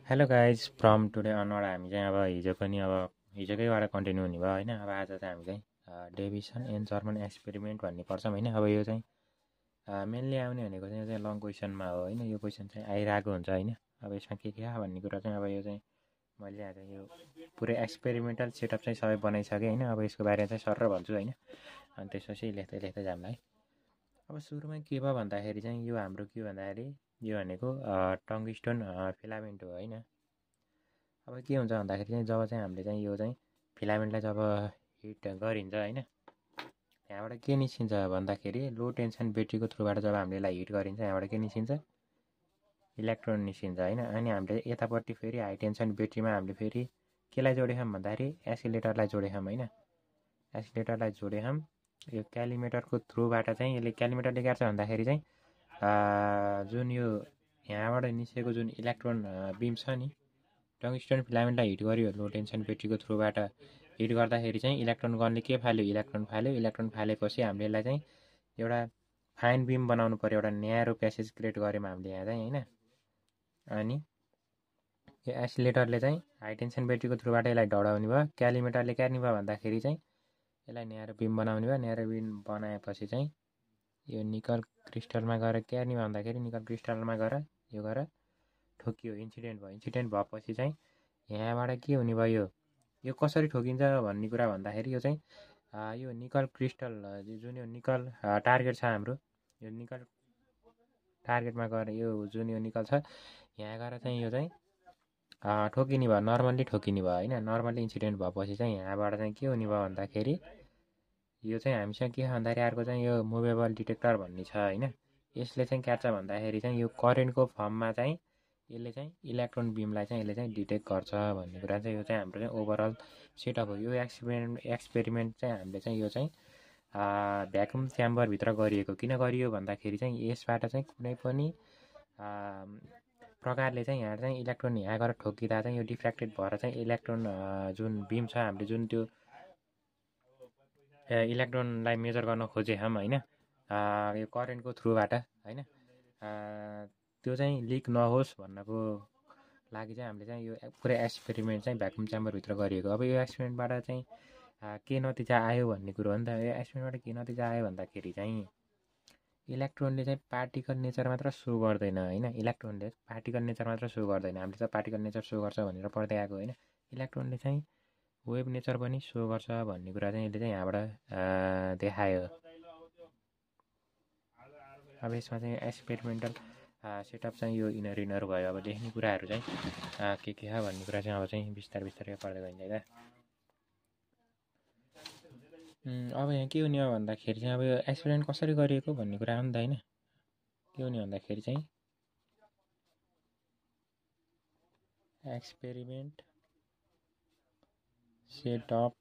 Hello guys from today onward हामी चाहिँ अब हिजो पनि अब हिजोकैबाट कन्टिन्यू हुने भयो होइन। अब आज चाहिँ हामी चाहिँ डेभिसन एन्ड जर्मन एक्सपेरिमेन्ट भन्ने पढ्छौँ होइन। अब यो चाहिँ मेनली आउने भनेको चाहिँ यो चाहिँ लङ क्वेसनमा हो होइन। यो क्वेसन चाहिँ आइरहेको हुन्छ होइन। अब यसमा के छ भन्ने कुरा चाहिँ अब यो चाहिँ मैले आज यो पुरै एक्सपेरिमेन्टल सेटअप चाहिँ सबै बनाइसकेँ होइन। अब यसको बारेमा चाहिँ सर भन्छु होइन। अनि त्यसपछि लेख्दै लेख्दै जाउँला है। अब सुरुमा के भयो भन्दाखेरि चाहिँ यो हाम्रो के भन्दाखेरि यो भनेको टङ्गिस्टोन फिलामेन्ट हो होइन। अब के हुन्छ भन्दाखेरि चाहिँ जब चाहिँ हामीले चाहिँ यो चाहिँ फिलामेन्टलाई जब हिट गरिन्छ होइन, त्यहाँबाट के निस्किन्छ भन्दाखेरि लो टेन्सन ब्याट्रीको थ्रुबाट जब हामीले यसलाई हिट गरिन्छ यहाँबाट के निस्किन्छ, इलेक्ट्रोन निस्किन्छ होइन। अनि हामीले यतापट्टि फेरि हाई टेन्सन ब्याट्रीमा हामीले फेरि केलाई जोडेछौँ भन्दाखेरि एसिलेटरलाई जोडेछौँ होइन। एसिलेटरलाई जोडेछौँ यो क्यालिमेटरको थ्रुबाट चाहिँ। यसले क्यालिमेटरले के गर्छ भन्दाखेरि चाहिँ जुन यो यहाँबाट निस्केको जुन इलेक्ट्रोन बिम छ नि, टङ्गिस्टन फिलामेन्टलाई हिट गर्यो लो टेन्सन ब्याट्रीको थ्रुबाट हिट गर्दाखेरि चाहिँ इलेक्ट्रोन गनले के फाल्यो, इलेक्ट्रोन फाल्यो। इलेक्ट्रोन फालेपछि हामीले यसलाई चाहिँ एउटा फाइन बिम बनाउनु पऱ्यो, एउटा न्यारो प्यासेज क्रिएट गऱ्यौँ हामीले यहाँ चाहिँ होइन। अनि यो एसिलेटरले चाहिँ हाई टेन्सन ब्याट्रीको थ्रुबाट यसलाई ढडाउने भयो। क्यालिमेटरले के गर्ने भयो भन्दाखेरि चाहिँ यसलाई न्यारो बिम बनाउने भयो। न्यारो बिम बनाएपछि चाहिँ यो निकल क्रिस्टलमा गएर के गर्ने भयो भन्दाखेरि निकल क्रिस्टलमा गएर यो गएर ठोकियो, इन्सिडेन्ट भयो। इन्सिडेन्ट भएपछि चाहिँ यहाँबाट के हुने भयो, यो कसरी ठोकिन्छ भन्ने कुरा भन्दाखेरि यो चाहिँ यो निकल क्रिस्टल जुन यो निकल टार्गेट छ हाम्रो, यो निकल टार्गेटमा गएर यो जुन यो निकल छ यहाँ गएर चाहिँ यो चाहिँ ठोकिने भयो, नर्मल्ली ठोकिने भयो होइन। नर्मल्ली इन्सिडेन्ट भएपछि चाहिँ यहाँबाट चाहिँ के हुने भयो भन्दाखेरि यो चाहिँ हामीसँग के छ भन्दाखेरि अर्को चाहिँ यो मुभेबल डिटेक्टर भन्ने छ होइन। यसले चाहिँ के गर्छ भन्दाखेरि चाहिँ यो करेन्टको फर्ममा चाहिँ यसले चाहिँ इलेक्ट्रोन बिमलाई चाहिँ यसले चाहिँ डिटेक्ट गर्छ भन्ने कुरा चाहिँ यो चाहिँ हाम्रो चाहिँ ओभरअल सेटअप हो। यो एक्सपेरिमेन्ट चाहिँ हामीले चाहिँ यो चाहिँ भ्याकुम च्याम्बरभित्र गरिएको। किन गरियो भन्दाखेरि चाहिँ यसबाट चाहिँ कुनै पनि प्रकारले चाहिँ यहाँ चाहिँ इलेक्ट्रोन यहाँ गएर ठोकिँदा चाहिँ यो डिफ्र्याक्टेड भएर चाहिँ इलेक्ट्रोन जुन बिम छ हामीले जुन त्यो इलेक्ट्रोनलाई मेजर गर्न खोजेछौँ होइन, यो करेन्टको थ्रुबाट होइन, त्यो चाहिँ लिक नहोस् भन्नको लागि चाहिँ हामीले चाहिँ यो पुरै एक्सपेरिमेन्ट चाहिँ भ्याकुम च्याम्बरभित्र गरिएको। अब यो एक्सपेरिमेन्टबाट चाहिँ के नतिजा आयो भन्ने कुरो हो नि त। यो एक्सपेरिमेन्टबाट के नतिजा आयो भन्दाखेरि चाहिँ इलेक्ट्रोनले चाहिँ पार्टिकल नेचर मात्र सो गर्दैन होइन। इलेक्ट्रोनले पार्टिकल नेचर मात्र सो गर्दैन। हामीले त पार्टिकल नेचर सो गर्छ भनेर पढ्दै आएको होइन। इलेक्ट्रोनले चाहिँ वेभ नेचर पनि सो गर्छ भन्ने कुरा चाहिँ यसले चाहिँ यहाँबाट देखायो। अब यसमा चाहिँ एक्सपेरिमेन्टल सेटअप चाहिँ यो इनर भयो। अब लेख्ने कुराहरू चाहिँ के छ भन्ने कुरा चाहिँ अब चाहिँ बिस्तारै बिस्तारै पढ्दै गइन्छ क्या। अब यहाँ के हुने हो भन्दाखेरि चाहिँ अब यो एक्सपेरिमेन्ट कसरी गरिएको भन्ने कुरा हो नि त होइन। के हुने भन्दाखेरि चाहिँ एक्सपेरिमेन्ट सेटअप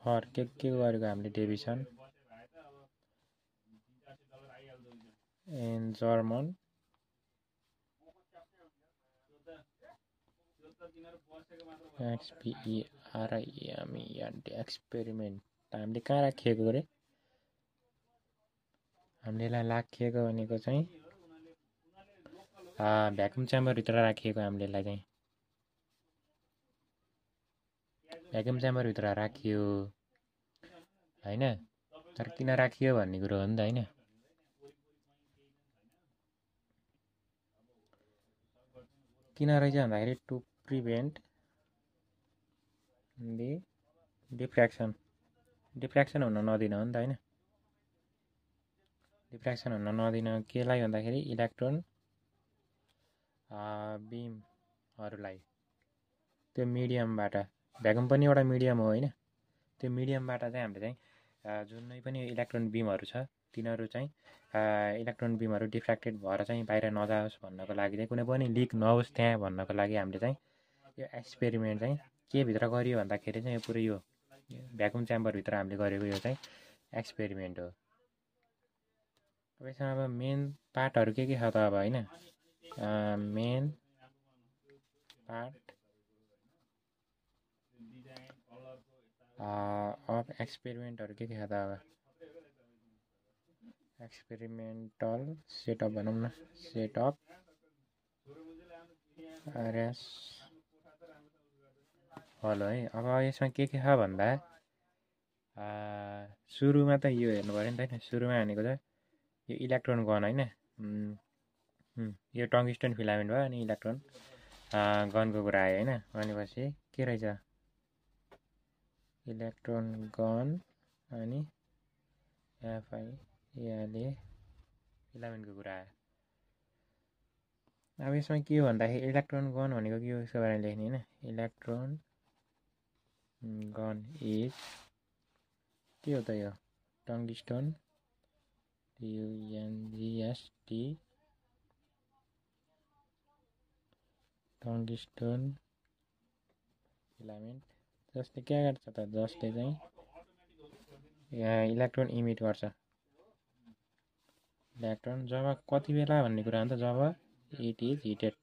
फर के गरेको हामीले Davison and German experiment experiment हामीले कहाँ राखिएको अरे, हामीले यसलाई राखिएको भनेको चाहिँ भ्याकुम च्याम्बरभित्र राखिएको। हामीले यसलाई चाहिँ भ्याकुम च्याम्बरभित्र राखियो होइन। तर किन राखियो भन्ने कुरो हो नि त होइन। किन रहेछ भन्दाखेरि टु प्रिभेन्ट दि डिफ्र्याक्सन हुन नदिन हो नि त होइन। डिफ्र्याक्सन हुन नदिन केलाई भन्दाखेरि इलेक्ट्रोन बिमहरूलाई त्यो मिडियमबाट, भ्याकुम पनि एउटा मिडियम हो होइन, त्यो मिडियमबाट चाहिँ हामीले चाहिँ जुनै पनि इलेक्ट्रोन बिमहरू छ तिनीहरू चाहिँ इलेक्ट्रोन बिमहरू डिफ्र्याक्टेड भएर चाहिँ बाहिर नजाओस् भन्नको लागि चाहिँ, कुनै पनि लिक नहोस् त्यहाँ भन्नको लागि हामीले चाहिँ यो एक्सपेरिमेन्ट चाहिँ के भित्र गरियो भन्दाखेरि चाहिँ यो पुरै यो भ्याकुम च्याम्बरभित्र हामीले गरेको यो चाहिँ एक्सपेरिमेन्ट हो। अब यसमा अब मेन पार्टहरू के छ त अब होइन। मेन पार्ट अफ एक्सपेरिमेन्टहरू के छ त अब एक्सपेरिमेन्टल सेटअप भनौँ न, सेटअप आरएस हलो है। अब यसमा के छ भन्दा सुरुमा त यो हेर्नु पऱ्यो नि त होइन। सुरुमा भनेको त यो इलेक्ट्रोन गन होइन। यो टङ्गिस्टन फिलामेन्ट भयो अनि इलेक्ट्रोन गनको कुरा आयो होइन। भनेपछि के रहेछ इलेक्ट्रोन गन अनि एफआइएलए फिलामेन्टको कुरा आयो। अब यसमा के हो भन्दाखेरि इलेक्ट्रोन गन भनेको के हो यसको बारेमा लेख्ने होइन। इलेक्ट्रोन गन इज के हो त यो टङ्गिस्टन TUNGST टङ्गिस्टन फिलामेन्ट जसले क्या गर्छ त जसले चाहिँ इलेक्ट्रोन इमिट गर्छ। इलेक्ट्रोन जब कति बेला भन्ने कुरा हो नि त जब इट इज हिटेड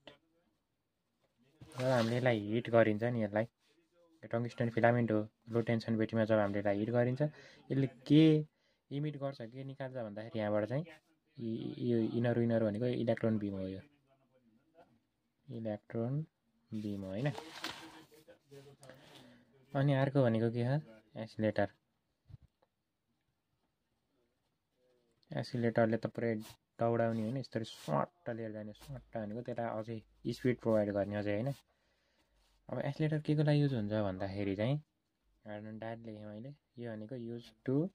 जब हामीले यसलाई हिट गरिन्छ नि यसलाई टङ्गिस्टन फिलामेन्ट हो लो टेन्सन ब्याट्रीमा जब हामीले यसलाई हिट गरिन्छ यसले के इमिट गर्छ के निकाल्छ भन्दाखेरि यहाँबाट चाहिँ यो इनर भनेको इलेक्ट्रोन बिम हो। यो इलेक्ट्रोन बिम हो होइन। अनि अर्को भनेको के हो एसिलेटर। एसिलेटरले त पुरै दौडाउने होइन यस्तरी स्वाट्ट लिएर जाने। स्वाट्ट भनेको त्यसलाई अझै स्पिड प्रोभाइड गर्ने अझै होइन। अब एसिलेटर के को लागि युज हुन्छ भन्दाखेरि चाहिँ डाइरेक्ट लेखेँ मैले यो भनेको use to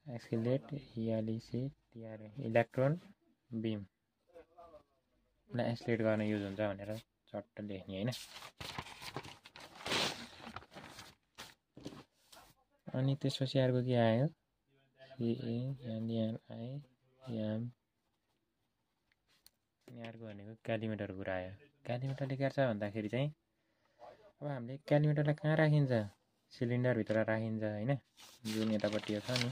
accelerate ELECTRA electron बिमलाई एक्सिलेट गर्न युज हुन्छ भनेर चट्ट लेख्ने होइन। अनि त्यसपछि अर्को के आयो CANDLIM अनि अर्को भनेको क्यालिमिटर कुरा आयो। क्यालिमिटरले के गर्छ भन्दाखेरि चाहिँ अब हामीले क्यालिमिटरलाई कहाँ राखिन्छ सिलिन्डरभित्र राखिन्छ होइन। जुन यतापट्टि छ नि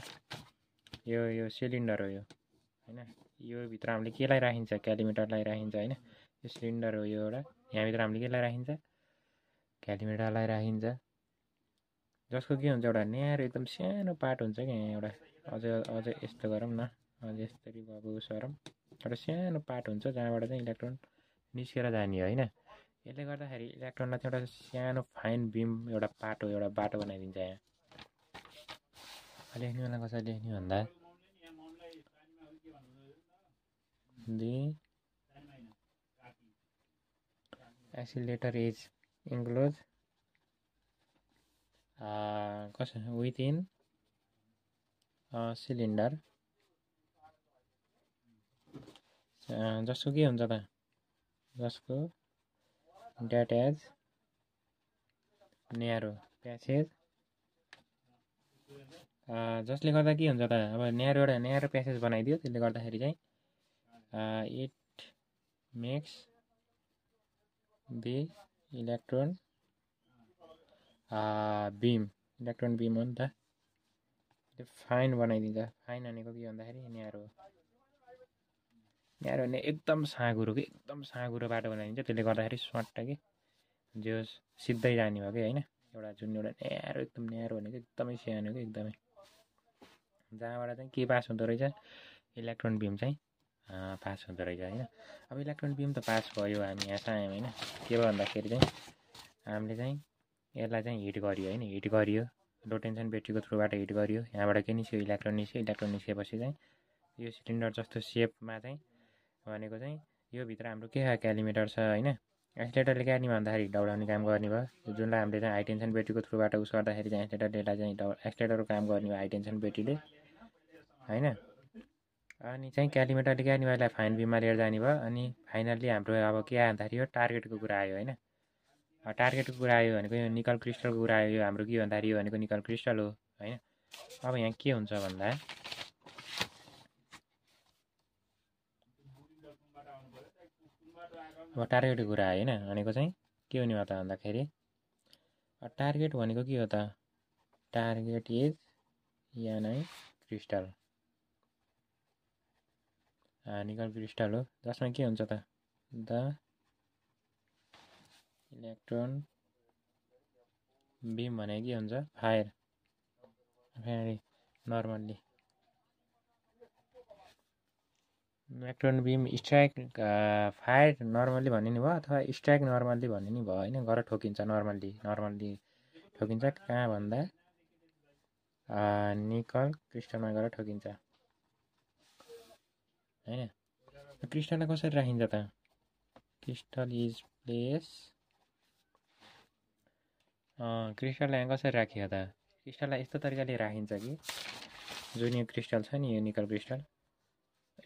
यो सिलिन्डर हो यो होइन। यो भित्र हामीले केलाई राखिन्छ क्यालिमिटरलाई राखिन्छ होइन। यो सिलिन्डर हो यो एउटा। यहाँभित्र हामीले केलाई राखिन्छ क्यालिमिटरलाई राखिन्छ जसको के हुन्छ एउटा न्यारो एकदम सानो पार्ट हुन्छ क्या यहाँ एउटा अझै यस्तो गरौँ न अझै यस्तरी भएको उस गरौँ एउटा सानो पार्ट हुन्छ जहाँबाट चाहिँ इलेक्ट्रोन निस्केर जाने होइन। यसले गर्दाखेरि इलेक्ट्रोनलाई चाहिँ एउटा सानो फाइन बिम एउटा बाटो बनाइदिन्छ। यहाँ लेख्ने बेला कसरी लेख्ने भन्दा the accelerator is enclose within cylinder जसको के हुन्छ त जसको द्याट एज न्यारो प्यासेज जसले गर्दा के हुन्छ त अब एउटा न्यारो प्यासेज बनाइदियो। त्यसले गर्दाखेरि चाहिँ इट मेक्स दि इलेक्ट्रोन बिम हो नि त त्यो फाइन बनाइदिन्छ। फाइन भनेको के भन्दाखेरि न्यारो भने एकदम साँघुरो बाटो बनाइदिन्छ। त्यसले गर्दाखेरि स्वाट्ट के जो सिधै जाने भयो कि होइन। एउटा न्यारो एकदम न्यारो भनेको एकदमै सानो कि एकदमै जहाँबाट चाहिँ के पास हुँदो रहेछ इलेक्ट्रोन बिम चाहिँ पास हुँदो रहेछ होइन। अब इलेक्ट्रोन बिम त पास भयो हामी यहाँ आयौँ होइन। के भयो भन्दाखेरि चाहिँ हामीले चाहिँ यसलाई चाहिँ हिट गरियो होइन। हिट गरियो लो टेन्सन ब्याट्रीको थ्रुबाट हिट गरियो। यहाँबाट के निस्क्यो इलेक्ट्रोन निस्केपछि चाहिँ यो सिलिन्डर जस्तो सेपमा चाहिँ भनेको चाहिँ यो भित्र हाम्रो के क्यालिमिटर छ होइन। एक्सिलेटरले के गर्ने भन्दाखेरि दौडाउने काम गर्ने भयो। जुनलाई हामीले चाहिँ हाई टेन्सन ब्याट्रीको थ्रुबाट उस गर्दाखेरि चाहिँ एक्सिलेटरले चाहिँ एक्सिलेटरको काम गर्ने भयो हाई टेन्सन ब्याट्रीले होइन। अनि चाहिँ क्यालिमिटरले के गर्ने भयो यसलाई फाइन बिममा लिएर जाने भयो। अनि फाइनल्ली हाम्रो अब के आयो भन्दाखेरि यो टार्गेटको कुरा आयो होइन। टार्गेटको कुरा आयो भनेको यो निकल क्रिस्टलको कुरा आयो। यो हाम्रो के भन्दाखेरि यो भनेको निकल क्रिस्टल हो होइन। अब यहाँ के हुन्छ भन्दा अब टार्गेटको कुरा आयो होइन। भनेको चाहिँ के हुने भयो त भन्दाखेरि टार्गेट भनेको के हो त टार्गेट इज यानै क्रिस्टल निकल क्रिस्टल हो जसमा के हुन्छ त द इलेक्ट्रोन बिम भनेको के हुन्छ फायर नर्मल्ली इलेक्ट्रोन बिम स्ट्राइक फायर नर्मल्ली भन्ने नि भयो अथवा स्ट्राइक नर्मल्ली भन्ने नि भयो होइन गर ठोकिन्छ नर्मल्ली ठोकिन्छ कहाँ भन्दा निकल क्रिस्टलमा गएर ठोकिन्छ होइन क्रिस्टललाई कसरी राखिन्छ त क्रिस्टल इज प्लेस क्रिस्टललाई यहाँ कसरी राखियो त क्रिस्टललाई यस्तो तरिकाले राखिन्छ कि जुन यो क्रिस्टल छ नि यो निकल क्रिस्टल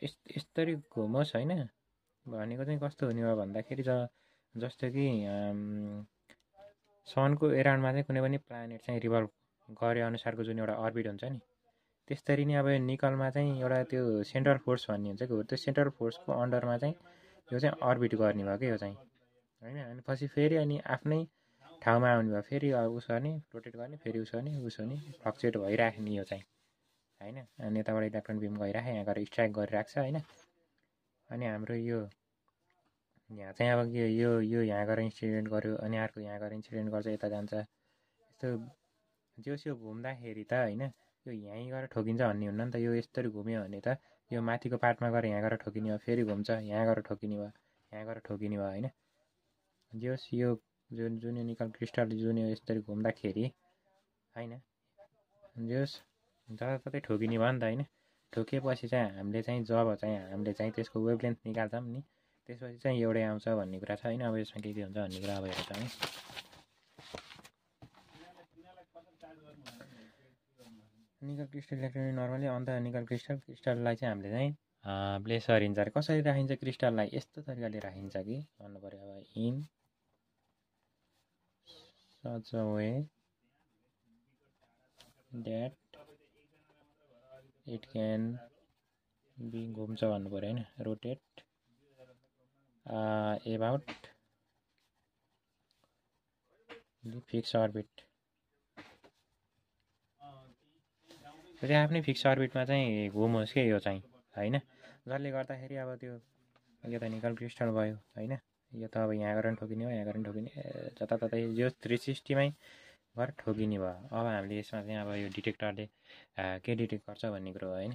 यसरी घुमोस् होइन भनेको चाहिँ कस्तो हुने भयो भन्दाखेरि जस्तो कि सनको एराउन्डमा चाहिँ कुनै पनि प्लानेट चाहिँ रिभल्भ गरे अनुसारको जुन एउटा अर्बिट हुन्छ नि त्यसरी नै अब यो निकलमा चाहिँ एउटा त्यो सेन्ट्रल फोर्स भन्ने हुन्छ कि त्यो सेन्ट्रल फोर्सको अन्डरमा चाहिँ यो चाहिँ अर्बिट गर्ने भयो कि यो चाहिँ होइन अनि पछि फेरि अनि आफ्नै ठाउँमा आउने भयो फेरि उस गर्ने रोटेट गर्ने फेरि उस गर्ने उस हुने फ्लक्चुएट भइराख्ने यो चाहिँ होइन अनि यताबाट इलेक्ट्रोन बिम गइराख्यो यहाँ गएर स्ट्राइक गरिरहेको छ होइन अनि हाम्रो यो यहाँ चाहिँ अब यो यहाँ गएर इन्सिडेन्ट गर्यो अनि अर्को यहाँ गएर इन्सिडेन्ट गर्छ यता जान्छ यस्तो जोस् यो घुम्दाखेरि त होइन यो यहीँ गएर ठोकिन्छ भन्ने हुन्न नि त यो यस्तरी घुम्यो भने त यो माथिको पार्टमा गएर यहाँ गएर ठोकिने भयो फेरि घुम्छ यहाँ गएर ठोकिने भयो यहाँ गएर ठोकिने भयो होइन जोस् यो जुन यो निकल क्रिस्टल जुन यो यस्तरी घुम्दाखेरि होइन जोस् जताततै ठोकिने भयो नि त होइन ठोकिएपछि चाहिँ हामीले चाहिँ जब चाहिँ हामीले चाहिँ त्यसको वेभलेन्थ निकाल्छौँ नि त्यसपछि चाहिँ एउटै आउँछ भन्ने कुरा छ होइन अब यसमा के हुन्छ भन्ने कुरा अब हेर्छ है निकल क्रिस्टल इलेक्ट्रोन नर्मली अन्त निकल क्रिस्टललाई चाहिँ हामीले चाहिँ प्लेस गरिन्छ अरे कसरी राखिन्छ क्रिस्टललाई यस्तो तरिकाले राखिन्छ कि भन्नु पऱ्यो अब in such a way that it can be घुम्छ भन्नु पऱ्यो होइन rotate about the fix orbit त्यो आफ्नै फिक्स अर्बिटमा चाहिँ घुमोस् के यो चाहिँ होइन जसले गर्दाखेरि अब त्यो यो त निकल क्रिस्टल भयो होइन यो त अब यहाँ गएर ठोकिने भयो यहाँ गएर ठोकिने जताततै यो 360मै गएर ठोकिने भयो अब हामीले यसमा चाहिँ अब यो डिटेक्टरले के डिटेक्ट गर्छ भन्ने कुरो हो होइन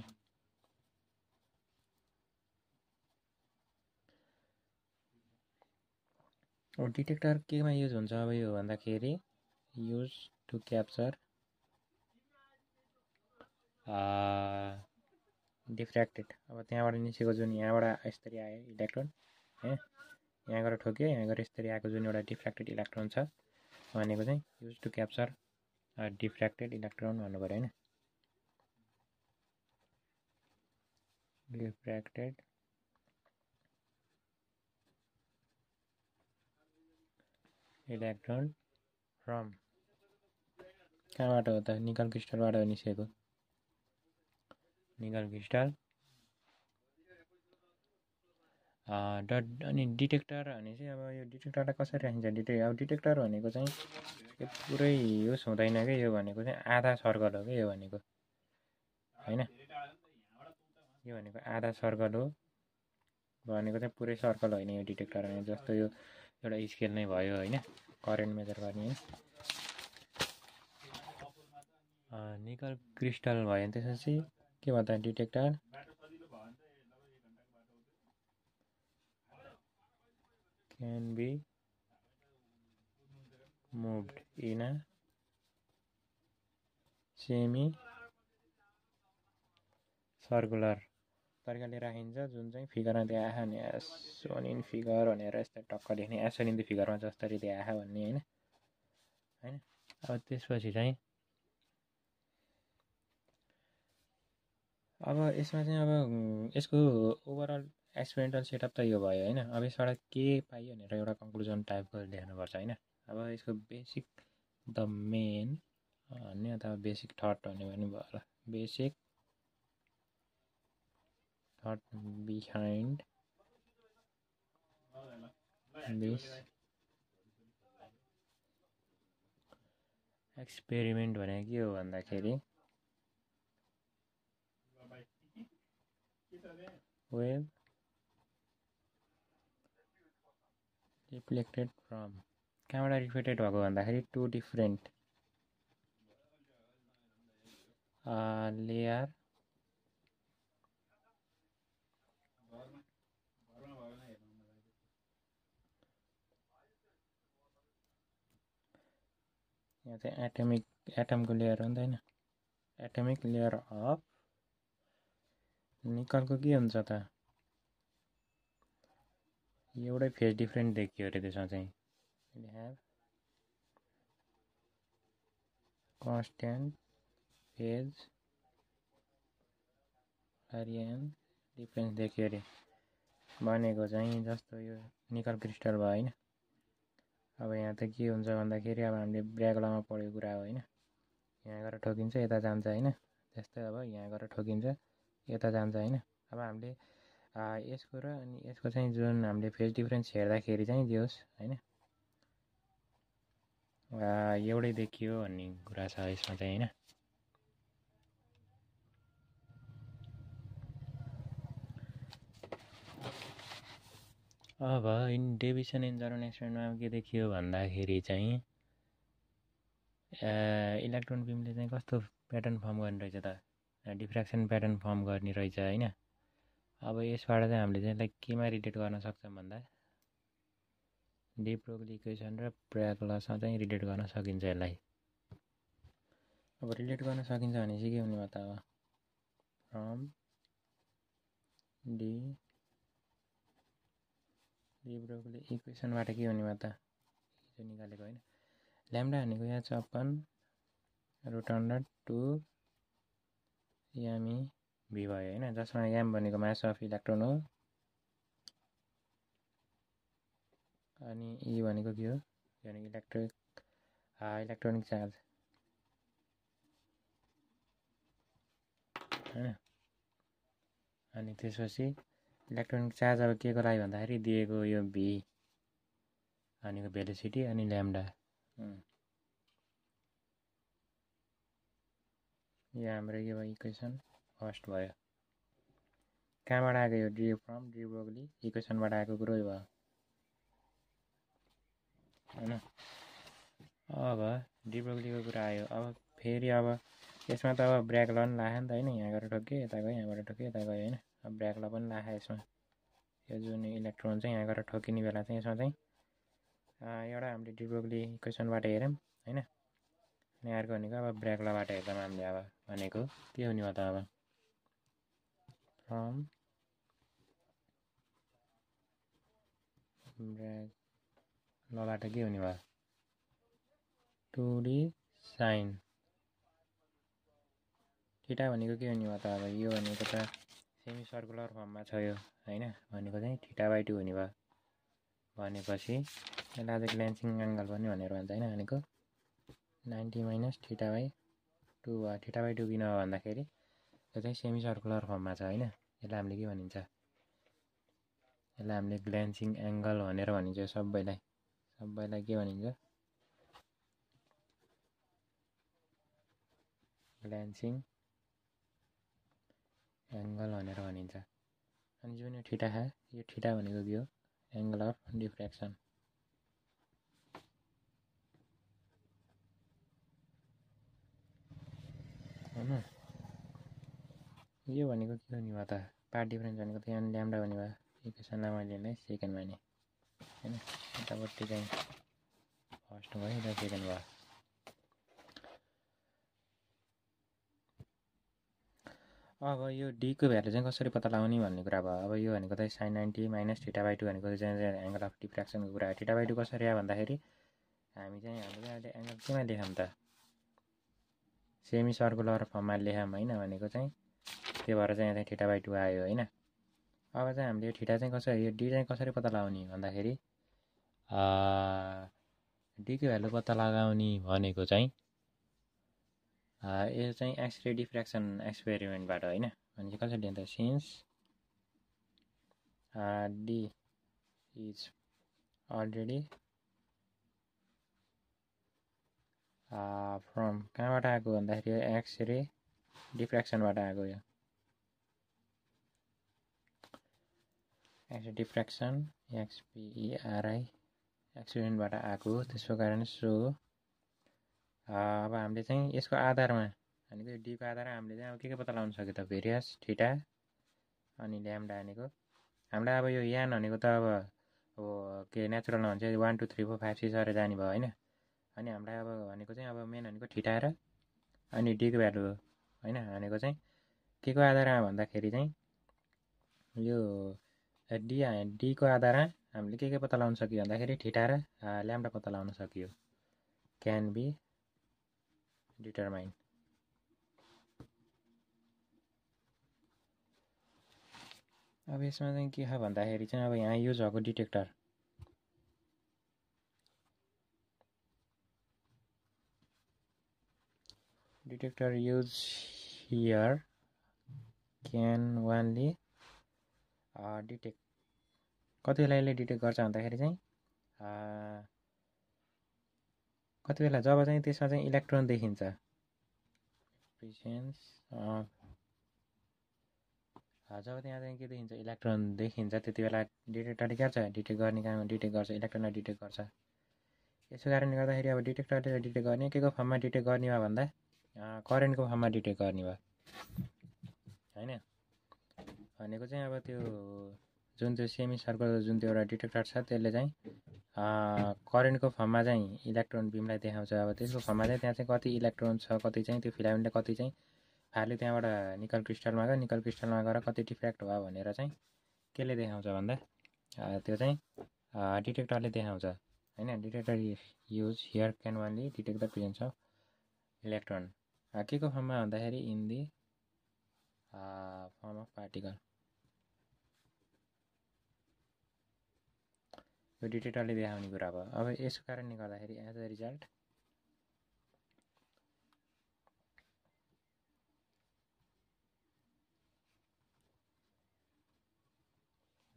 अब डिटेक्टर केमा युज हुन्छ अब यो भन्दाखेरि युज टु क्याप्चर डिफ्र्याक्टेड अब त्यहाँबाट निस्केको जुन यहाँबाट यसरी आयो इलेक्ट्रोन होइन यहाँ गएर ठोक्यो यहाँ गएर यसरी आएको जुन एउटा डिफ्र्याक्टेड इलेक्ट्रोन छ भनेको चाहिँ युज टु क्याप्चर डिफ्र्याक्टेड इलेक्ट्रोन भन्नु पऱ्यो होइन डिफ्र्याक्टेड इलेक्ट्रोन फ्रम कहाँबाट हो त निकल क्रिस्टलबाट निस्केको निकल क्रिस्टल अनि डिटेक्टर भने चाहिँ अब यो डिटेक्टरलाई कसरी राखिन्छ अब डिटेक्टर भनेको चाहिँ पुरै युज हुँदैन क्या यो भनेको चाहिँ आधा सर्कल हो क्या यो भनेको होइन यो भनेको आधा सर्कल हो भनेको चाहिँ पुरै सर्कल होइन यो डिटेक्टर भने जस्तो यो एउटा स्केल नै भयो होइन करेन्ट मेजर गर्ने निकल क्रिस्टल भयो भने त्यसपछि के भन्छ detector can be moved in a semi circular तरिकाले राखिन्छ जुन चाहिँ फिगरमा देखाएको नि एस सोन इन फिगर भनेर यस्तो टक्क लेख्ने एस सोन इन द फिगरमा जसरी देखाएको भन्ने होइन होइन अब त्यसपछि चाहिँ अब यसमा चाहिँ अब यसको ओभरअल एक्सपेरिमेन्टल सेटअप त यो भयो होइन अब यसबाट के पाइयो भनेर एउटा कन्क्लुजन टाइपको लेख्नुपर्छ होइन अब यसको बेसिक द मेन भन्ने अथवा बेसिक थट भन्ने पनि भयो होला basic thought behind this experiment भनेको के हो भन्दाखेरि वेभ रिफ्लेक्टेड फ्रम कहाँबाट रिफ्लेक्टेड भएको भन्दाखेरि टु डिफ्रेन्ट लेयर यहाँ चाहिँ एटमको लेयर हो नि त हैन एटमिक लेयर अफ निकलको के हुन्छ त एउटै फेज डिफ्रेन्ट देखियो अरे त्यसमा चाहिँ we have constant phase variance difference देखियो अरे भनेको चाहिँ जस्तो यो निकल क्रिस्टल भयो हैन अब यहाँ त के हुन्छ भन्दाखेरि अब हामीले ब्रेक लमा पढेको कुरा हो हैन यहाँ गएर ठोकिन्छ यता जान्छ हैन त्यस्तै अब यहाँ गएर ठोकिन्छ यता जान्छ हैन अब हामीले यसको र अनि यसको चाहिँ जुन हामीले फेज डिफ्रेन्स हेर्दाखेरि चाहिँ जे होस् हैन एउटै देखियो भन्ने कुरा छ यसमा चाहिँ हैन अब इन डेभिसन इन जर्मन एक्सपेरिमेन्टमा के देखियो भन्दाखेरि चाहिँ इलेक्ट्रोन बिमले चाहिँ कस्तो प्याटर्न फर्म गर्ने रहेछ त डिफ्र्याक्सन प्याटर्न फर्म गर्ने रहेछ हैन अब यसबाट चाहिँ हामीले चाहिँ यसलाई केमा रिलेट गर्न सक्छौँ भन्दा डी ब्रोगली इक्वेसन र ब्रेग लसँग चाहिँ रिलेट गर्न सकिन्छ यसलाई अब रिलेट गर्न सकिन्छ भने चाहिँ के हुने भयो त अब फ्रम डी ब्रोगली इक्वेसनबाट के हुने भयो त हिजो निकालेको हैन ल्याम्डा भनेको यहाँ छ अपन रुट अन्डर 2 यामी भी भयो हैन जसमा याम भनेको मास अफ इलेक्ट्रोन हो अनि ई भनेको के हो भनेको इलेक्ट्रोनिक चार्ज हैन अनि त्यसपछि इलेक्ट्रोनिक चार्ज अब के को लागि भन्दाखेरि दिएको यो भी भनेको भेलोसिटी अनि ल्याम्डा यो हाम्रो के भयो इक्वेसन फर्स्ट भयो कहाँबाट आएको यो फ्रम डी ब्रोगली इक्वेसनबाट आएको कुरो भयो हैन अब डी ब्रोगलीको कुरा आयो अब फेरि अब यसमा त अब ब्रेक ल पनि लाख्यो नि त हैन यहाँ गएर ठोक्यो यता गयो यहाँबाट ठोक्यो यता गयो हैन अब ब्रेक ल पनि लाख्यो यसमा यो जुन इलेक्ट्रोन चाहिँ यहाँ गएर ठोकिने बेला चाहिँ यसमा चाहिँ एउटा हामीले डी ब्रोगली इक्वेसनबाट हेर्यौँ हैन अनि अर्को भनेको अब ब्रेक लबाट हेर्दा हामीले अब भनेको के हुने भयो त अब फ्रम ब्रेक लबाट के हुने भयो 2d साइन थीटा भनेको के हुने भयो त अब यो भनेको त सेमी सर्कुलर फर्ममा छ यो हैन भनेको चाहिँ θ/2 हुने भयो भनेपछि यसलाई चाहिँ ग्लेन्सिङ एङ्गल पनि भनेर भन्छ हैन भनेको 90 माइनस θ/2 भयो θ/2 किन हो भन्दाखेरि यो चाहिँ सेमी सर्कुलर फर्ममा छ हैन यसलाई हामीले के भनिन्छ यसलाई हामीले ग्लेन्सिङ एङ्गल भनेर भनिन्छ सबैलाई के भनिन्छ ग्लेन्सिङ एङ्गल भनेर भनिन्छ अनि जुन यो थीटा छ यो थीटा भनेको के हो एङ्गल अफ डिफ्र्याक्सन हैन यो भनेको के हुने भयो त पार्ट डिफ्रेन्स भनेको त यहाँ ल्याम्डा हुने भयो इक्वेसनलाई मैले नै सेकेन्ड माने हैन यतापट्टि चाहिँ फर्स्ट भयो यता सेकेन्ड भयो अब यो डी को भ्यालु चाहिँ कसरी पत्ता लगाउने भन्ने कुरा भयो अब यो भनेको चाहिँ sin 90 माइनस θ/2 भनेको चाहिँ एङ्गल अफ डिफ्र्याक्सनको कुरा हो θ/2 कसरी आयो भन्दाखेरि हामी चाहिँ हामीले अहिले एङ्गल केमा लेखौँ त सेमी सर्कुलर फर्ममा लेखौँ हैन भनेको चाहिँ त्यो भएर चाहिँ यहाँ चाहिँ θ/2 आयो हैन अब चाहिँ हामीले यो थीटा चाहिँ कसरी यो डी चाहिँ कसरी पत्ता लगाउने भन्दाखेरि डी को भ्यालु पत्ता लगाउने भनेको चाहिँ यो चाहिँ एक्सरे डिफ्र्याक्सन एक्सपेरिमेन्टबाट हैन भने चाहिँ कसरी लिन्छ since D is already from कहाँबाट आएको भन्दाखेरि एक्सरे डिफ्र्याक्सनबाट आएको यो एक्सरे डिफ्र्याक्सन XPERI एक्सपेरिमेन्टबाट आएको त्यसको कारण सो अब हामीले चाहिँ यसको आधारमा भनेको यो डी को आधारमा हामीले चाहिँ अब के पत्ता लगाउन सक्यो त भेरियस थीटा अनि ल्याम्डा भनेको हामीलाई अब यो यान भनेको त अब के नेचुरलमा भन्छ 1 2 3 4 5 6 गरेर जाने भयो हैन अनि हामीलाई अब भनेको चाहिँ अब मेन भनेको ठिटाएर अनि डीको भ्यालु हो होइन। भनेको चाहिँ के को आधारमा भन्दाखेरि चाहिँ यो डीको आधारमा हामीले के पत्ता लगाउन सकियो भन्दाखेरि ठिटा र ल्याम्डा पत्ता लगाउन सकियो। Can be determine. अब यसमा चाहिँ के छ भन्दाखेरि चाहिँ अब यहाँ युज भएको detector use here can वानली detect कति बेला यसले डिटेक्ट गर्छ भन्दाखेरि चाहिँ कति बेला जब चाहिँ त्यसमा चाहिँ इलेक्ट्रोन देखिन्छ प्रेजेन्स जब त्यहाँ चाहिँ के देखिन्छ इलेक्ट्रोन देखिन्छ त्यति बेला डिटेक्टरले के गर्छ डिटेक्ट गर्ने काम डिटेक्ट गर्छ इलेक्ट्रोनलाई डिटेक्ट गर्छ। यसो कारणले गर्दाखेरि अब डिटेक्टरले डिटेक्ट गर्ने के को फर्ममा डिटेक्ट गर्ने भयो भन्दा करेन्टको फर्ममा डिटेक्ट गर्ने भयो होइन। भनेको चाहिँ अब त्यो जुन चाहिँ सेमी सर्कल जुन त्यो एउटा डिटेक्टर छ त्यसले चाहिँ करेन्टको फर्ममा चाहिँ इलेक्ट्रोन बिमलाई देखाउँछ। अब त्यसको फर्ममा चाहिँ त्यहाँ चाहिँ कति इलेक्ट्रोन छ कति चाहिँ त्यो फिलामेन्टले कति चाहिँ फाल्यो त्यहाँबाट निकल क्रिस्टलमा गयो निकल क्रिस्टलमा गएर कति डिफ्र्याक्ट भयो भनेर चाहिँ केले देखाउँछ भन्दा त्यो चाहिँ डिटेक्टरले देखाउँछ होइन। Detector use here can only detect the presence of electron के को फर्ममा भन्दाखेरि in the form of particle. यो डिटेक्टरले देखाउने कुरा भयो। अब यसको कारणले गर्दाखेरि as a result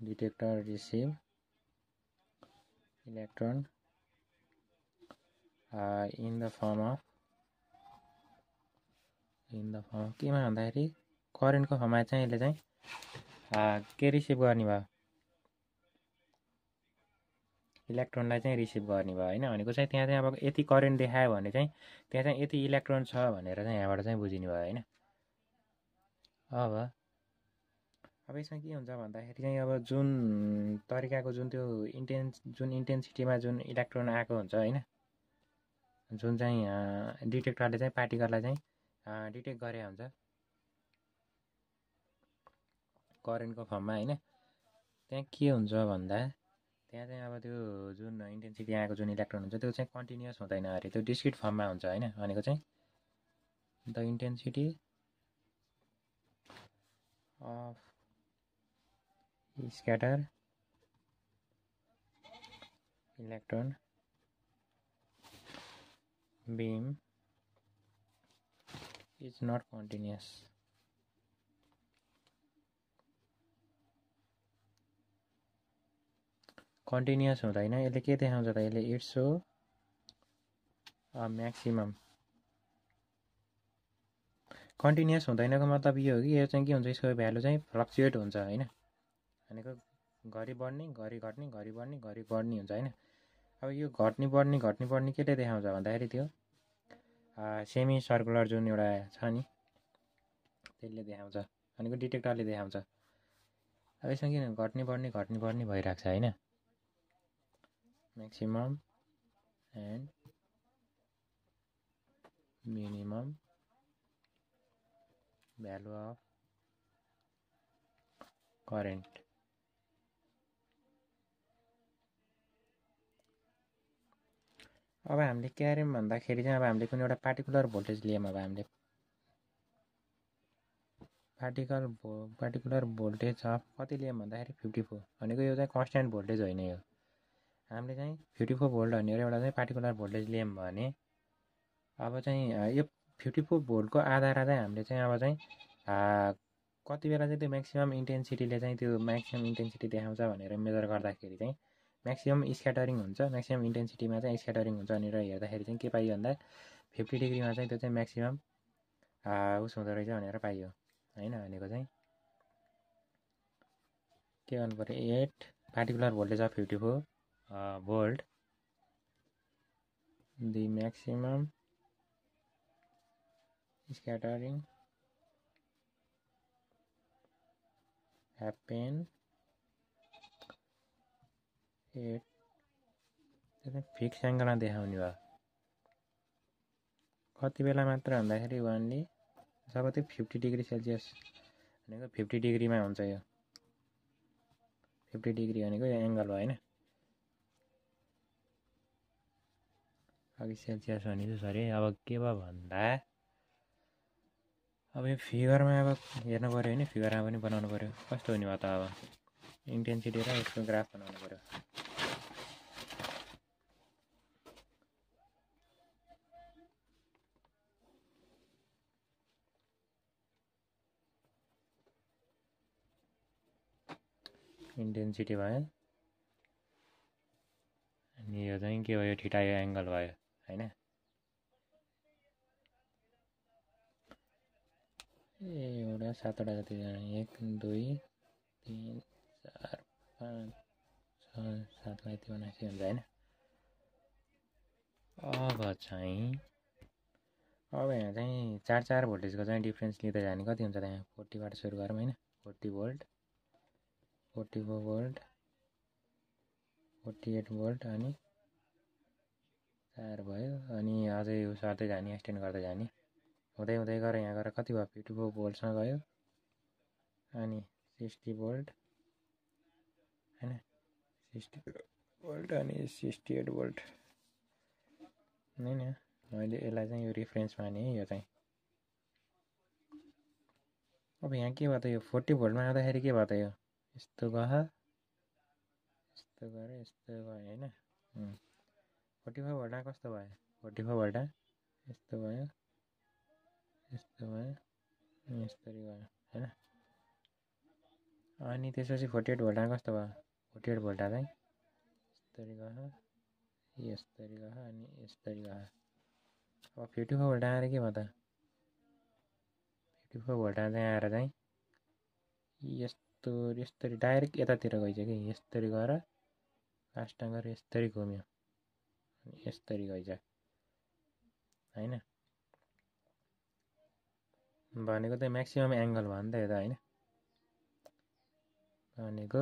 detector receive electron in the form of केमा भन्दाखेरि करेन्टको फर्ममा चाहिँ यसले चाहिँ के रिसिभ गर्ने भयो इलेक्ट्रोनलाई चाहिँ रिसिभ गर्ने भयो होइन। भनेको चाहिँ त्यहाँ चाहिँ अब यति करेन्ट देखायो भने चाहिँ त्यहाँ चाहिँ यति इलेक्ट्रोन छ भनेर चाहिँ यहाँबाट चाहिँ बुझिने भयो होइन। अब यसमा के हुन्छ भन्दाखेरि चाहिँ अब जुन तरिकाको जुन त्यो इन्टेन्सिटीमा जुन इलेक्ट्रोन आएको हुन्छ होइन जुन चाहिँ डिटेक्टरले चाहिँ पार्टिकललाई चाहिँ डिटेक्ट गरे हुन्छ करेन्टको फर्ममा होइन। त्यहाँ के हुन्छ भन्दा त्यहाँ चाहिँ अब त्यो जुन इन्टेन्सिटी आएको जुन इलेक्ट्रोन हुन्छ त्यो चाहिँ कन्टिन्युअस हुँदैन अरे त्यो डिस्क्रिट फर्ममा हुन्छ होइन। भनेको चाहिँ the intensity of scatter electron beam is not continuous। Continuous हुँदैन यसले के देखाउँछ त यसले इट्स सो म्याक्सिमम कन्टिन्युअस हुँदैनको मतलब यो हो कि यो चाहिँ के हुन्छ यसको भ्यालु चाहिँ फ्लक्चुएट हुन्छ होइन। भनेको घरि बढ्ने घरि घट्ने घरि बढ्ने घरि बढ्ने हुन्छ होइन। अब यो घट्ने बढ्ने केले देखाउँछ भन्दाखेरि त्यो सेमी सर्कुलर जुन एउटा छ नि त्यसले देखाउँछ भनेको डिटेक्टरले देखाउँछ। अब यसमा किन घट्ने बढ्ने भइरहेको छ होइन। Maximum and minimum value of current अब हामीले के गऱ्यौँ भन्दाखेरि चाहिँ अब हामीले कुनै एउटा पार्टिकुलर भोल्टेज लियौँ। अब हामीले पार्टिकुलर भोल्टेज अफ कति लियौँ भन्दाखेरि 54 भनेको यो चाहिँ कन्स्ट्यान्ट भोल्टेज होइन। यो हामीले चाहिँ 54 भोल्ट भनेर एउटा चाहिँ पार्टिकुलर भोल्टेज लियौँ भने अब चाहिँ यो 54 भोल्टको आधारमा चाहिँ हामीले चाहिँ अब चाहिँ कति बेला चाहिँ त्यो म्याक्सिमम इन्टेन्सिटीले चाहिँ त्यो म्याक्सिमम इन्टेन्सिटी देखाउँछ भनेर मेजर गर्दाखेरि चाहिँ म्याक्सिमम स्क्याटरिङ हुन्छ म्याक्सिमम इन्टेन्सिटीमा चाहिँ स्क्याटरिङ हुन्छ भनेर हेर्दाखेरि चाहिँ के पाइयो भन्दा 50 डिग्रीमा चाहिँ त्यो चाहिँ म्याक्सिमम उस हुँदो रहेछ भनेर पाइयो होइन। भनेको चाहिँ के गर्नु पऱ्यो 8 particular voltage of 54 volt the maximum scattering happen at fix एङ्गलमा देखाउने भयो कति बेला मात्र भन्दाखेरि वानले जब त्यो 50 डिग्री सेल्सियस भनेको 50 डिग्रीमा हुन्छ यो 50 डिग्री भनेको यो एङ्गल भयो होइन अघि सेल्सियस भनेको सरी अब के भयो भन्दा अब यो फिगरमा अब हेर्नु पऱ्यो होइन फिगरमा पनि बनाउनु पऱ्यो कस्तो हुने भयो त अब इन्टेन्सिटी र यसको ग्राफ बनाउनु पऱ्यो इन्टेन्सिटी भयो अनि यो चाहिँ के भयो थीटा यो एङ्गल भयो होइन एउटा 7वटा जति 1 2 3 4 5 6 7लाई त्यो 79 हुन्छ होइन अब यहाँ चाहिँ 4 भोल्टेजको चाहिँ डिफ्रेन्स लिँदै जाने कति हुन्छ त यहाँ 40 बाट सुरु गरौँ होइन 40 भोल्ट 44 भोल्ट 48 भोल्ट अनि 4 भयो अनि अझै यो सर्दै जाने एक्सटेन्ड गर्दै जाने हुँदै हुँदै गएर यहाँ गएर कति भयो 54 भोल्टसम्म गयो अनि 60 भोल्ट हैन 60 भोल्ट अनि 68 भोल्ट हैन मैले यसलाई चाहिँ यो रिफरेन्स माने यो चाहिँ अब यहाँ के भयो त यो 40 भोल्टमा आउँदाखेरि के भयो त यो यस्तो गयो यस्तो गरे यस्तो गयो हैन 45 भोल्टमा कस्तो भयो 45 भोल्टमा यस्तो भयो यस्तो भयो यसरी भयो हैन अनि त्यसपछि 48 भोल्टमा कस्तो भयो 48 भोल्टमा चाहिँ यसरी गयो यसरी गयो अनि यसरी गयो अब 54 भोल्टमा आएर के भयो त 54 भोल्टमा चाहिँ आएर चाहिँ यस्तो यसरी डाइरेक्ट यतातिर गइछ कि यसरी गएर लास्टमा गएर यसरी घुम्यो अनि यसरी गइछ हैन भनेको त म्याक्सिमम एङ्गल भयो नि त यो त हैन भनेको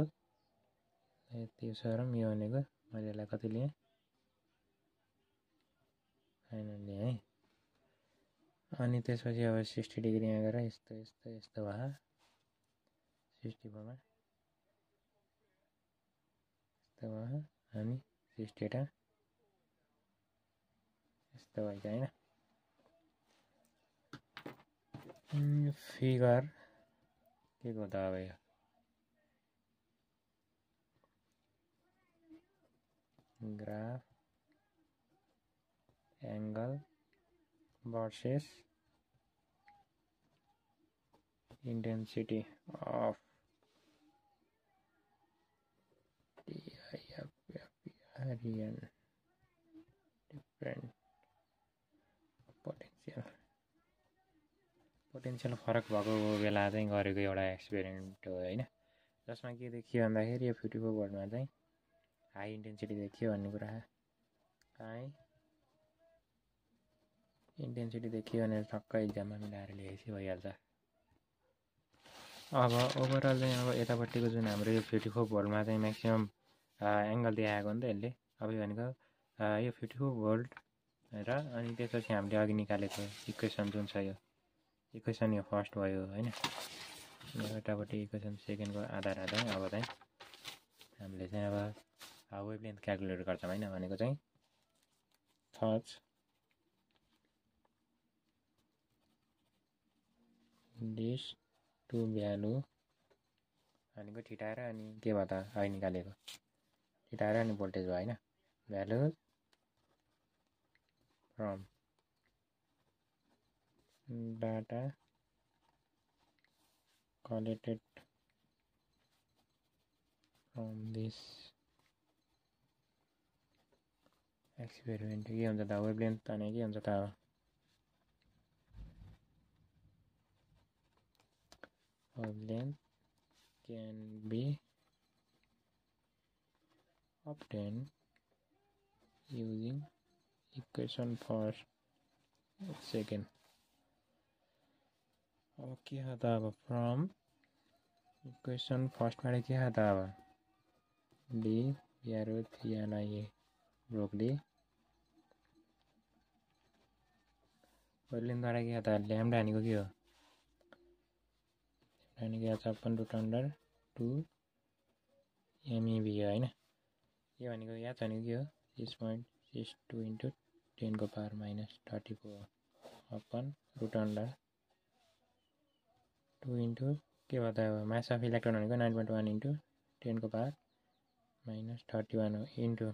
यति सरम यो भनेको मैले यसलाई कति लिएँ फाइनली है अनि त्यसपछि अब 60 डिग्री यहाँ गएर यस्तो यस्तो यस्तो भयो 64 मा यस्तो भयो अनि 68 मा यस्तो भइछ हैन फिगर के को त अब यो graph angle versus intensity of different potential फरक भएको बेला चाहिँ गरेको एउटा एक्सपेरिमेन्ट हो हैन जसमा के देखियो भन्दाखेरि यो 54 भोल्टमा चाहिँ हाई इन्टेन्सिटी देखियो भन्ने कुरा हाई इन्टेन्सिटी देखियो भने ठक्कै इक्जाममा मिलाएर लेखेपछि भइहाल्छ अब ओभरअल चाहिँ अब यतापट्टिको जुन हाम्रो यो 54 भोल्टमा चाहिँ म्याक्सिमम एङ्गल देखाएको नि त यसले अब यो भनेको यो 54 भोल्ट र अनि त्यसपछि हामीले अघि निकालेको इक्वेसन जुन छ यो इक्वेसन यो फर्स्ट भयो हैन यतापट्टि इक्वेसन सेकेन्डको आधारमा चाहिँ अब चाहिँ हामीले चाहिँ अब वेभलेन्थ क्याल्कुलेट गर्छौँ हैन भनेको चाहिँ थर्ड दिस टु भ्यालु भनेको थीटा र अनि के भयो त अघि निकालेको थीटा र अनि भोल्टेज भयो हैन value from data collected from this experiment के हुन्छ त वेभलेन्थ अनि के हुन्छ त wavelength can be obtained using equation for second अब के हो त अब फ्रम इक्वेसन फर्स्टबाट के हो त अब डी ब्यारो थियालाई ब्रोकली पहिलेद्वारा के त ल्याम्डा भनेको के हो भनेको 56 रुट अन्डर 2 MEV हो हैन यो भनेको याद भनेको के हो 6.62 इन्टु 10 को power -34 upon root under 2 into के भयो त मास अफ इलेक्ट्रोन भनेको 9.1 इन्टु 10 को पावर -31 हो इन्टु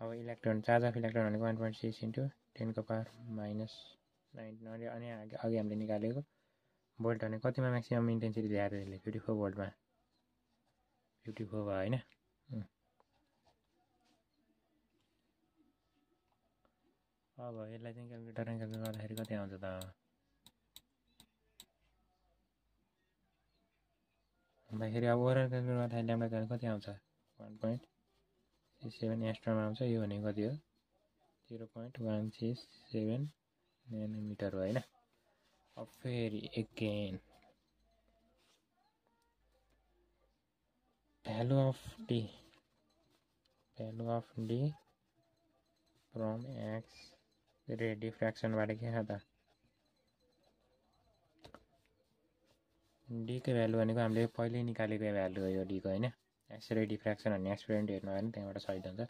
अब इलेक्ट्रोन चार्ज अफ इलेक्ट्रोन भनेको 1.6 इन्टु 10 को पावर -9 अनि अघि हामीले निकालेको भोल्ट भने कतिमा म्याक्सिमम इन्टेन्सिटी ल्याएर त्यसले 54 भोल्टमा 54 भयो हैन अब यसलाई चाहिँ क्याल्कुलेटरमा क्याल्कुलेट गर्दाखेरि कति आउँछ त भन्दाखेरि अब ओभरअल क्याल्कुलेट गर्दाखेरि ल्याम्डा चाहिँ कति आउँछ 1.67 एस्ट्रोम आउँछ यो भनेको कति हो 0.167 नैनोमिटर हो हैन अब फेरि again value of D from X रे डिफ्र्याक्सन बाट के छ त D को भ्यालु भनेको हामीले पहिले निकालेको भ्यालु हो यो D को हैन एक्स रे डिफ्र्याक्सन भन्ने एक्सपेरिमेन्ट हेर्नु भयो भने त्यहाँबाट सही हुन्छ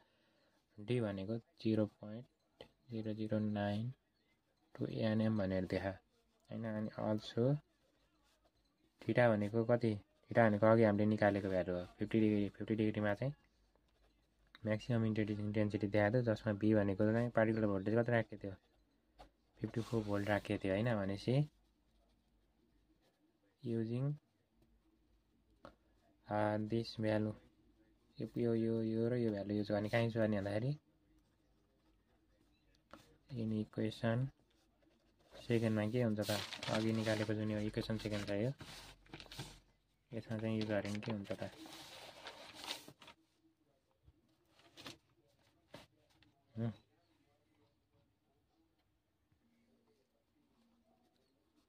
D भनेको 0.0092 nm भनेर देखा हैन अनि अल्सो थीटा भनेको कति थीटा भनेको अघि हामीले निकालेको भ्यालु हो 50 डिग्रीमा चाहिँ म्याक्सिमम इन्टेन्सिटी देखाएको थियो जसमा B भनेको चाहिँ पार्टिकुलर भोल्टेज कति राखेको थियो 54 भोल्ट राखेको थियो हैन भनेपछि युजिङ दिस भ्यालु यो र यो भ्यालु युज गर्ने कहाँ युज गर्ने भन्दाखेरि इन इक्वेसन सेकेन्डमा के हुन्छ त अघि निकालेको जुन यो इक्वेसन सेकेन्ड छ यो यसमा चाहिँ युज गरे के हुन्छ त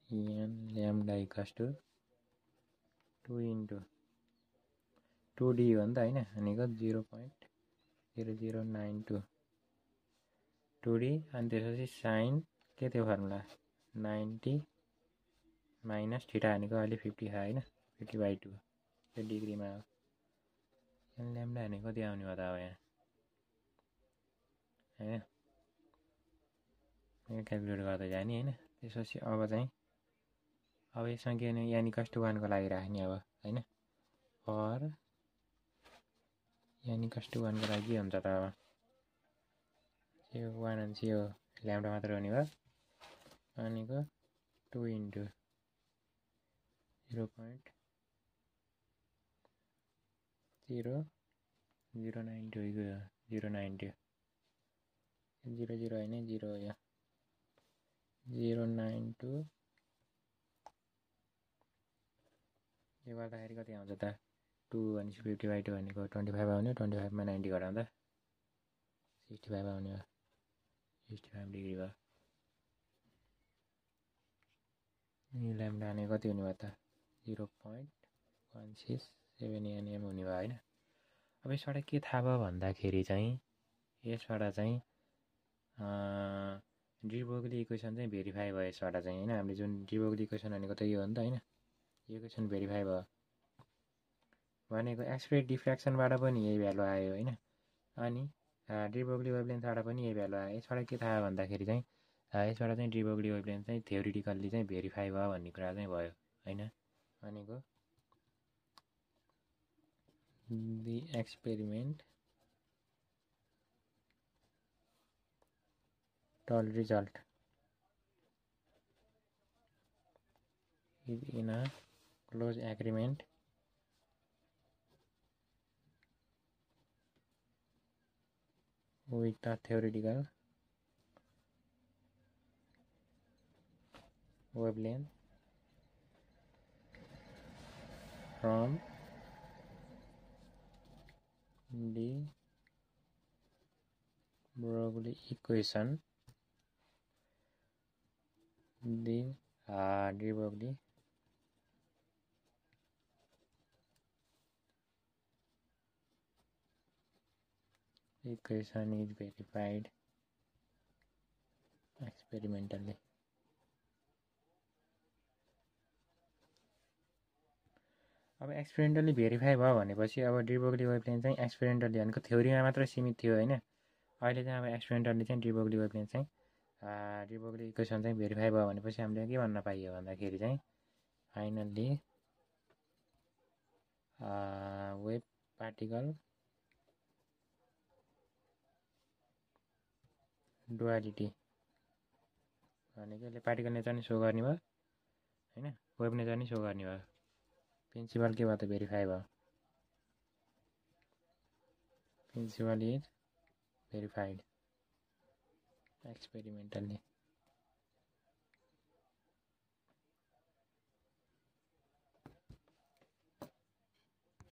n lambda equals to 2 into 2d हो नि त हैन भनेको 0.0092 2d अनि त्यसपछि साइन के थियो फर्मुला 90 माइनस थीटा भनेको अहिले 50 हैन 50/2 त्यो डिग्रीमा हो n ल्याम्डा भनेको कति आउने भयो त अब यहाँ हैन यो क्याल्कुलेट गर्दै जाने हैन त्यसपछि अब चाहिँ अब यसमा के भने n equals to 1 को लागि राख्ने अब हैन फर n equals to 1 को लागि के हुन्छ त अब यो 1 अनि यो ल्याम्डा मात्र हुने भयो भनेको 2 into 0.0092 090 00 हैन 0 हो यो 092 यो गर्दाखेरि कति आउँछ त 2 अनि 50/2 भनेको 25 आउने 25 मा 90 घटाउँदा 65 आउने हो 65 डिग्री भयो यो ल्याम्डा भनेको कति हुने भयो त 0.167 nm हुने भयो हैन अब यसबाट के थाहा भयो भन्दाखेरि चाहिँ यसबाट चाहिँ डी ब्रोग्ली इक्वेसन चाहिँ भेरिफाई भयो यसबाट चाहिँ हैन हामीले जुन डी ब्रोग्ली इक्वेसन भनेको त यो हो नि त हैन यो इक्वेसन भेरिफाई भयो भनेको एक्सरे डिफ्र्याक्सनबाट पनि यही भ्यालु आयो हैन अनि डी ब्रोग्ली वेभलेन्थबाट पनि यही भ्यालु आयो यसबाट के थाहा भन्दाखेरि चाहिँ यसबाट चाहिँ डी ब्रोग्ली वेभलेन्थ चाहिँ थ्योरिटिकल्ली चाहिँ भेरिफाई भयो भन्ने कुरा चाहिँ भयो हैन भनेको the experiment told result is in a close agreement with the theoretical wavelength from the Broglie equation. The de Broglie equation is verified experimentally. अब एक्सपेरिमेन्टली भेरिफाई भयो भनेपछि अब डिब्रोगली वेभलेन्थ चाहिँ एक्सपेरिमेन्टली भनेको थ्योरीमा मात्र सीमित थियो होइन। अहिले चाहिँ अब एक्सपेरिमेन्टली चाहिँ डिब्रोगली वेभलेन्थ चाहिँ डिब्रोगली इक्वेसन चाहिँ भेरिफाई भयो भनेपछि हामीले के भन्न पाइयो भन्दाखेरि चाहिँ फाइनल्ली वेभ पार्टिकल डुअलिटी भनेको यसले पार्टिकल नेचर नि सो गर्ने भयो होइन, वेभ नेचर नि सो गर्ने भयो। प्रिन्सिपल के भयो त भेरिफाई भयो, प्रिन्सिपल इज भेरिफाइड एक्सपेरिमेन्टल्ली।